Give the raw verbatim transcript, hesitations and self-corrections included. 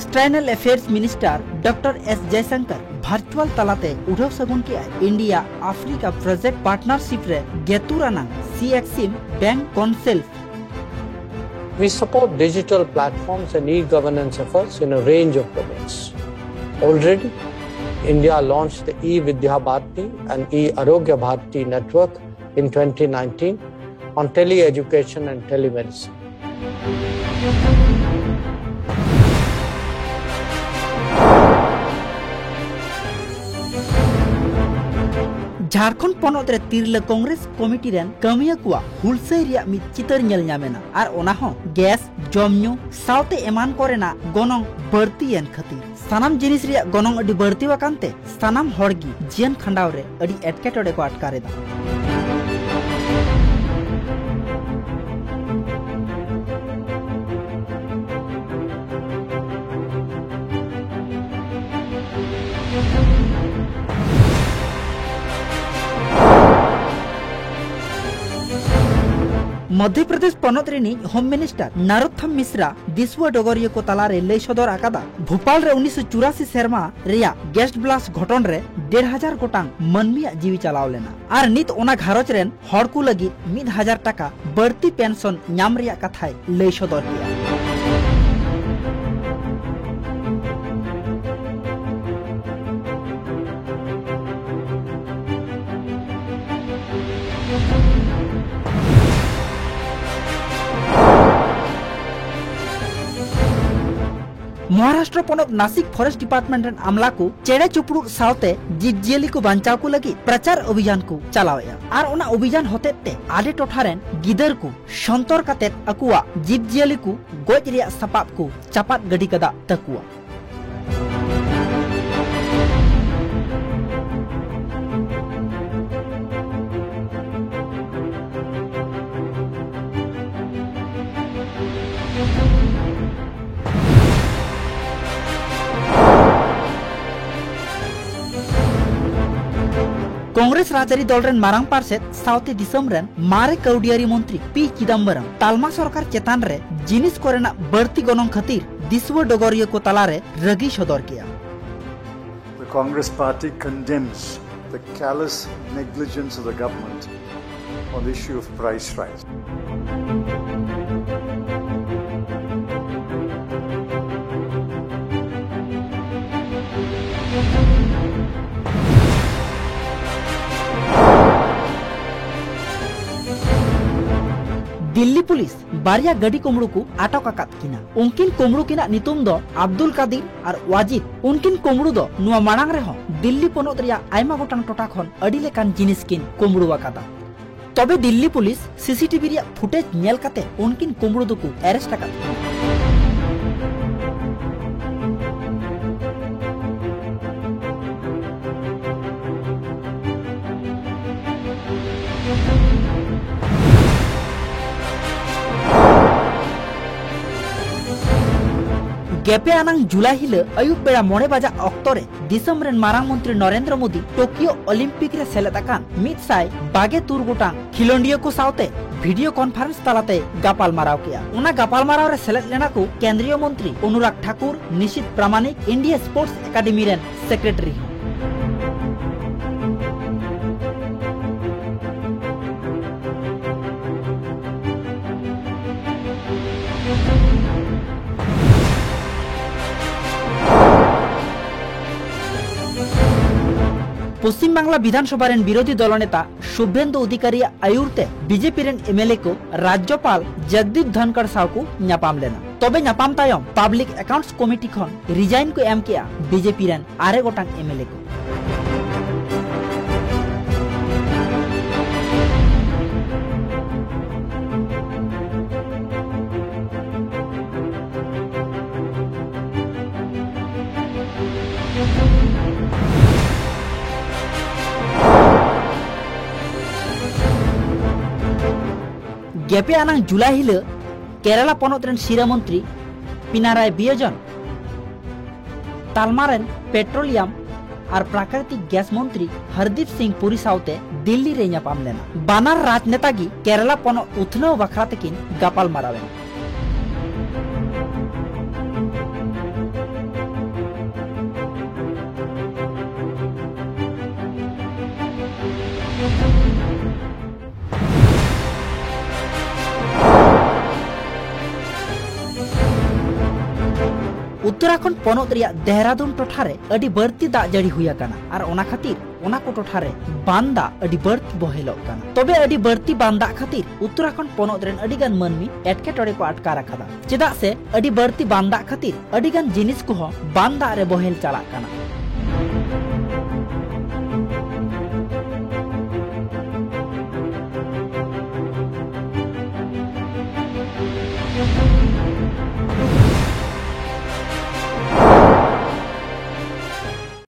External Affairs Minister Doctor S Jaishankar virtual ᱛᱟᱞᱟᱛᱮ ᱩᱰᱷᱟᱹᱣ ᱥᱟᱹᱜᱩᱱ ᱠᱮᱫᱼᱟᱭ India Africa Project Partnership ᱨᱮ ᱜᱮᱛᱩᱨ ᱟᱱᱟᱝ ᱥᱤ ᱮᱠᱥᱤᱢ Bank Council. We support digital platforms and e-governance efforts in a range of domains. Already, India launched the e-Vidya Bharati and e-Arogya Bharati network in twenty nineteen on tele-education and telemedicine. Jharkhand ᱯᱚᱱᱚᱛ ᱨᱮ ᱛᱤᱨᱞᱟᱹ Congress committee ᱨᱮᱱ ᱠᱟᱹᱢᱤᱭᱟᱹ ᱠᱚᱣᱟᱜ ᱦᱩᱞᱥᱟᱹᱭ ᱨᱮᱭᱟᱜ ᱢᱤᱫ ᱪᱤᱛᱟᱹᱨ ᱧᱮᱞ ᱧᱟᱢ ᱮᱱᱟ ᱟᱨ ᱚᱱᱟ ᱦᱚᱸ ᱜᱮᱥ, ᱡᱚᱢ ᱧᱩ ᱥᱟᱶᱛᱮ ᱮᱢᱟᱱ ᱠᱚᱨᱮᱱᱟᱜ ᱜᱚᱱᱚᱝ ᱵᱟᱹᱲᱛᱤᱭᱮᱱ ᱠᱷᱟᱹᱛᱤᱨ᱾ ᱥᱟᱱᱟᱢ ᱡᱤᱱᱤᱥ ᱨᱮᱭᱟᱜ ᱜᱚᱱᱚᱝ ᱟᱹᱰᱤ ᱵᱟᱹᱲᱛᱤ ᱟᱠᱟᱱ ᱛᱮ ᱥᱟᱱᱟᱢ ᱦᱚᱲ ᱜᱮ ᱡᱤᱭᱚᱱ ᱠᱷᱟᱸᱰᱟᱣ ᱨᱮ ᱟᱹᱰᱤ ᱮᱴᱠᱮᱴᱚᱬᱮ ᱠᱚ ᱟᱴᱠᱟᱨ ᱮᱫᱟ᱾ ᱢᱚᱫᱷᱭᱚ ᱯᱨᱚᱫᱮᱥ ᱯᱚᱱᱚᱛ ᱨᱤᱱᱤᱡ ᱦᱳᱢ ᱢᱤᱱᱤᱥᱴᱟᱨ ᱱᱟᱨᱳᱛᱛᱚᱢ ᱢᱤᱥᱨᱟ ᱫᱤᱥᱩᱣᱟᱹ ᱰᱚᱜᱚᱨᱤᱭᱟᱹ ᱠᱚ ᱛᱟᱞᱟᱨᱮ ᱞᱟᱹᱭ ᱥᱚᱫᱚᱨ ᱟᱠᱟᱫᱟ, ᱵᱷᱳᱯᱟᱞ ᱨᱮ ᱩᱱᱤᱥᱥᱚ ᱪᱩᱨᱟᱥᱤ ᱥᱮᱨᱢᱟ ᱨᱮᱭᱟᱜ ᱜᱮᱥᱴ ᱵᱞᱟᱥᱴ ᱜᱷᱚᱴᱚᱱ ᱨᱮ ᱰᱮᱲ ᱦᱟᱡᱟᱨ ᱜᱚᱴᱟᱝ ᱢᱟᱹᱱᱢᱤᱭᱟᱜ ᱡᱤᱣᱤ ᱪᱟᱞᱟᱣ ᱞᱮᱱᱟ ᱟᱨ ᱱᱤᱛ ᱚᱱᱟ ᱜᱷᱟᱨᱚᱸᱡᱽ ᱨᱮᱱ ᱦᱚᱲ ᱠᱚ ᱞᱟᱹᱜᱤᱫ ᱢᱤᱫ ᱦᱟᱡᱟᱨ ᱴᱟᱠᱟ ᱵᱟᱹᱲᱛᱤ ᱯᱮᱱᱥᱚᱱ ᱧᱟᱢ ᱨᱮᱭᱟᱜ ᱠᱟᱛᱷᱟᱭ ᱞᱟᱹᱭ ᱥᱚᱫᱚᱨ ᱠᱮᱫᱼᱟ᱾ ᱢᱚᱦᱟᱨᱟᱥᱴᱨᱚ ᱯᱚᱱᱚᱛ ᱱᱟᱥᱤᱠ ᱯᱷᱚᱨᱮᱥᱴ ᱰᱤᱯᱟᱨᱴᱢᱮᱱᱴ ᱨᱮᱱ ᱟᱢᱞᱟ ᱠᱚ ᱪᱮᱬᱮ ᱪᱤᱯᱨᱩᱫ ᱥᱟᱶᱛᱮ ᱡᱤᱵᱽᱡᱤᱭᱟᱹᱞᱤ ᱠᱚ ᱵᱟᱧᱪᱟᱣ ᱠᱚ ᱞᱟᱹᱜᱤᱫ ᱯᱨᱚᱪᱟᱨ ᱚᱵᱷᱤᱡᱟᱱ ᱠᱚ ᱪᱟᱞᱟᱣᱮᱫᱼᱟ ᱟᱨ ᱚᱱᱟ ᱚᱵᱷᱤᱡᱟᱱ ᱦᱚᱛᱮᱛ ᱛᱮ ᱟᱰᱮ ᱴᱚᱴᱷᱟ ᱨᱮᱱ ᱜᱤᱫᱟᱹᱨ ᱠᱚ ᱥᱚᱱᱛᱚᱨ ᱠᱟᱛᱮ ᱟᱠᱚᱣᱟᱜ ᱡᱤᱵᱽᱡᱤᱭᱟᱹᱞᱤ ᱠᱚ ᱜᱚᱡ ᱨᱮᱭᱟᱜ ᱥᱟᱯᱟᱵ ᱠᱚ ᱪᱟᱯᱟᱫ ᱜᱟᱹᱰᱤ ᱠᱟᱫᱟ ᱛᱟᱠᱚᱣᱟ᱾ ᱠᱚᱝᱜᱨᱮᱥ ᱨᱟᱡᱽᱟᱹᱨᱤ ᱫᱚᱞ ᱨᱮᱱ ᱢᱟᱨᱟᱝ ᱯᱟᱨᱥᱮᱛ ᱥᱟᱶᱛᱮ ᱫᱤᱥᱚᱢ ᱨᱮᱱ ᱢᱟᱨᱮ ᱠᱟᱹᱣᱰᱤᱭᱟᱹᱨᱤ ᱢᱚᱱᱛᱨᱤ ᱯᱤ ᱪᱤᱫᱟᱢᱵᱚᱨᱚᱢ ᱛᱟᱞᱢᱟ ᱥᱚᱨᱠᱟᱨ ᱪᱮᱛᱟᱱ ᱨᱮ ᱡᱤᱱᱤᱥ ᱠᱚᱨᱮᱱᱟᱜ ᱵᱟᱹᱲᱛᱤ ᱜᱚᱱᱚᱝ ᱠᱷᱟᱹᱛᱤᱨ ᱫᱤᱥᱩᱣᱟᱹ ᱰᱚᱜᱚᱨᱤᱭᱟᱹ ᱠᱚ ᱛᱟᱞᱟᱨᱮ ᱨᱟᱹᱜᱤ ᱥᱚᱫᱚᱨ ᱠᱮᱫᱼᱟ᱾ The Congress Party condemns the callous negligence of the government on the issue of price rise. Delhi police ᱵᱟᱨᱭᱟ ᱜᱟᱹᱰᱤ ᱠᱩᱢᱵᱽᱲᱩ ᱠᱚ ᱟᱴᱚᱠ ᱟᱠᱟᱫ ᱠᱤᱱᱟ᱾ ᱩᱱᱠᱤᱱ ᱠᱩᱢᱵᱽᱲᱩ ᱠᱤᱱᱟᱜ ᱧᱩᱛᱩᱢ ᱫᱚ ᱟᱵᱫᱩᱞ ᱠᱟᱫᱤᱨ ᱟᱨ ᱣᱟᱡᱤᱫ᱾ ᱩᱱᱠᱤᱱ ᱠᱩᱢᱵᱽᱲᱩ ᱫᱚ ᱱᱚᱣᱟ ᱢᱟᱲᱟᱝ ᱨᱮᱦᱚᱸ ᱫᱤᱞᱞᱤ ᱯᱚᱱᱚᱛ ᱨᱮᱭᱟᱜ ᱟᱭᱢᱟ ᱜᱚᱴᱟᱝ ᱴᱚᱴᱷᱟ ᱠᱷᱚᱱ ᱟᱹᱰᱤ ᱞᱮᱠᱟᱱ ᱡᱤᱱᱤᱥ ᱠᱤᱱ ᱠᱩᱢᱵᱽᱲᱩ ᱟᱠᱟᱫᱟ᱾ ᱛᱚᱵᱮ ᱫᱤᱞᱞᱤ ᱯᱩᱞᱤᱥ ᱥᱤᱥᱤᱴᱤᱵᱷᱤ ᱨᱮᱭᱟᱜ ᱯᱷᱩᱴᱮᱡᱽ ᱧᱮᱞ ᱠᱟᱛᱮ ᱩᱱᱠᱤᱱ ᱠᱩᱢᱵᱽᱲᱩ ᱫᱚᱠᱚ ᱮᱨᱮᱥᱴ ᱟᱠᱟᱫ ᱠᱤᱱᱟ᱾ ᱜᱮᱯᱮ ᱟᱱᱟᱝ ᱡᱩᱞᱟᱭ ᱦᱤᱞᱟᱹᱜ ᱟᱹᱭᱩᱵ ᱵᱮᱲᱟ ᱢᱚᱬᱮ ᱵᱟᱡᱟᱜ ᱚᱠᱛᱚ ᱨᱮ ᱫᱤᱥᱚᱢ ᱨᱮᱱ ᱢᱟᱨᱟᱝ ᱢᱚᱱᱛᱨᱤ ᱱᱚᱨᱮᱱᱫᱨᱚ ᱢᱳᱫᱤ ᱴᱳᱠᱤᱭᱳ ᱚᱞᱤᱢᱯᱤᱠ ᱨᱮ ᱥᱮᱞᱮᱫ ᱟᱠᱟᱱ ᱢᱤᱫ ᱥᱟᱭ ᱵᱟᱜᱮ ᱛᱩᱨ ᱜᱚᱴᱟᱝ ᱠᱷᱮᱞᱳᱸᱰᱤᱭᱟᱹ ᱠᱚ ᱥᱟᱶᱛᱮ ᱵᱷᱤᱰᱤᱭᱳ ᱠᱚᱱᱯᱷᱟᱨᱮᱱᱥ ᱛᱟᱞᱟᱛᱮ ᱜᱟᱯᱟᱞ ᱢᱟᱨᱟᱣ ᱠᱮᱫᱼᱟ᱾ ᱚᱱᱟ ᱜᱟᱯᱟᱞ ᱢᱟᱨᱟᱣ ᱨᱮ ᱥᱮᱞᱮᱫ ᱞᱮᱱᱟ ᱠᱚ ᱠᱮᱱᱫᱨᱤᱭᱚ ᱢᱚᱱᱛᱨᱤ ᱚᱱᱩᱨᱟᱜᱽ ᱴᱷᱟᱠᱩᱨ, ᱱᱤᱥᱤᱛ ᱯᱨᱟᱢᱟᱱᱤᱠ, ᱤᱱᱰᱤᱭᱟ ᱥᱯᱳᱨᱴᱥ ᱮᱠᱟᱰᱮᱢᱤ ᱨᱮᱱ ᱥᱮᱠᱨᱮᱴᱟᱨᱤ ᱦᱚᱸ᱾ ᱯᱚᱥᱪᱤᱢ ᱵᱟᱝᱞᱟ ᱵᱤᱫᱷᱟᱱᱥᱚᱵᱷᱟ ᱨᱮᱱ ᱵᱤᱨᱳᱫᱷᱤ ᱫᱚᱞ ᱱᱮᱛᱟ ᱥᱩᱵᱷᱮᱱᱫᱩ ᱚᱫᱷᱤᱠᱟᱨᱤᱭᱟᱜ ᱟᱭᱩᱨ ᱛᱮ ᱵᱤᱡᱮᱯᱤ ᱨᱮᱱ ᱮᱢᱮᱞᱮ ᱠᱚ ᱨᱟᱡᱽᱡᱚᱯᱟᱞ ᱡᱚᱜᱫᱤᱯ ᱫᱷᱚᱱᱠᱚᱲ ᱥᱟᱶ ᱠᱚ ᱧᱟᱯᱟᱢ ᱞᱮᱱᱟ᱾ ᱛᱚᱵᱮ ᱧᱟᱯᱟᱢ ᱛᱟᱭᱚᱢ ᱯᱟᱵᱽᱞᱤᱠ ᱮᱠᱟᱣᱩᱱᱴᱥ ᱠᱚᱢᱤᱴᱤ ᱠᱷᱚᱱ ᱨᱤᱡᱟᱭᱤᱱ ᱠᱚ ᱮᱢ ᱠᱮᱜᱼᱟ ᱵᱤᱡᱮᱯᱤ ᱨᱮᱱ ᱟᱨᱮ ᱜᱚᱴᱟᱝ ᱮᱢᱮᱞᱮ ᱠᱚ᱾ ᱜᱮᱯᱮ ᱟᱱᱟᱝ ᱡᱩᱞᱟᱭ ᱦᱤᱞᱟᱹᱜ ᱠᱮᱨᱟᱞᱟ ᱯᱚᱱᱚᱛ ᱨᱮᱱ ᱥᱤᱨᱟᱹ ᱢᱚᱱᱛᱨᱤ ᱯᱤᱱᱟᱨᱟᱭ ᱵᱤᱭᱚᱡᱚᱱ ᱛᱟᱞᱢᱟ ᱨᱮᱱ ᱯᱮᱴᱨᱳᱞᱤᱭᱟᱢ ᱟᱨ ᱯᱨᱟᱠᱨᱤᱛᱤᱠ ᱜᱮᱥ ᱢᱚᱱᱛᱨᱤ ᱦᱚᱨᱫᱤᱯ ᱥᱤᱝ ᱯᱩᱨᱤ ᱥᱟᱶᱛᱮ ᱫᱤᱞᱞᱤ ᱨᱮᱭ ᱧᱟᱯᱟᱢ ᱞᱮᱱᱟ᱾ ᱵᱟᱱᱟᱨ ᱨᱟᱡᱽᱱᱮᱛᱟ ᱜᱮ ᱠᱮᱨᱟᱞᱟ ᱯᱚᱱᱚᱛ ᱩᱛᱷᱱᱟᱹᱣ ᱵᱟᱠᱷᱨᱟ ᱛᱮᱠᱤᱱ ᱜᱟᱯᱟᱞ ᱢᱟᱨᱟᱣ ᱮᱱᱟ᱾ ᱠᱷᱚᱱ ᱯᱚᱱᱚᱛ ᱨᱮᱭᱟᱜ ᱫᱮᱦᱨᱟᱫᱩᱱ ᱴᱚᱴᱷᱟ ᱨᱮ ᱟᱹᱰᱤ ᱵᱟᱹᱲᱛᱤ ᱫᱟᱜ ᱡᱟᱹᱲᱤ ᱦᱩᱭ ᱟᱠᱟᱱᱟ ᱟᱨ ᱚᱱᱟ ᱠᱷᱟᱹᱛᱤᱨ ᱚᱱᱟ ᱠᱚ ᱴᱚᱴᱷᱟ ᱨᱮ ᱵᱟᱱ ᱫᱟᱜ ᱟᱹᱰᱤ ᱵᱟᱹᱲᱛᱤ ᱵᱚᱦᱮᱞᱚᱜ ᱠᱟᱱᱟ᱾ ᱛᱚᱵᱮ ᱟᱹᱰᱤ ᱵᱟᱹᱲᱛᱤ ᱵᱟᱱ ᱫᱟᱜ ᱠᱷᱟᱹᱛᱤᱨ ᱩᱛᱛᱚᱨᱟᱠᱷᱚᱸᱰ ᱯᱚᱱᱚᱛ ᱨᱮᱱ ᱟᱹᱰᱤ ᱜᱟᱱ ᱢᱟᱹᱱᱢᱤ ᱮᱴᱠᱮᱴᱚᱬᱮ ᱠᱚ ᱟᱴᱠᱟᱨ ᱟᱠᱟᱫᱟ, ᱪᱮᱫᱟᱜ ᱥᱮ ᱟᱹᱰᱤ ᱵᱟᱹᱲᱛᱤ ᱵᱟᱱ ᱫᱟᱜ ᱠᱷᱟᱹᱛᱤᱨ ᱟᱹᱰᱤ ᱜᱟᱱ ᱡᱤᱱᱤᱥ ᱠᱚᱦᱚᱸ ᱵᱟᱱ ᱫᱟᱜ ᱨᱮ ᱵᱚᱦᱮᱞ ᱪᱟᱞᱟᱜ ᱠᱟᱱᱟ᱾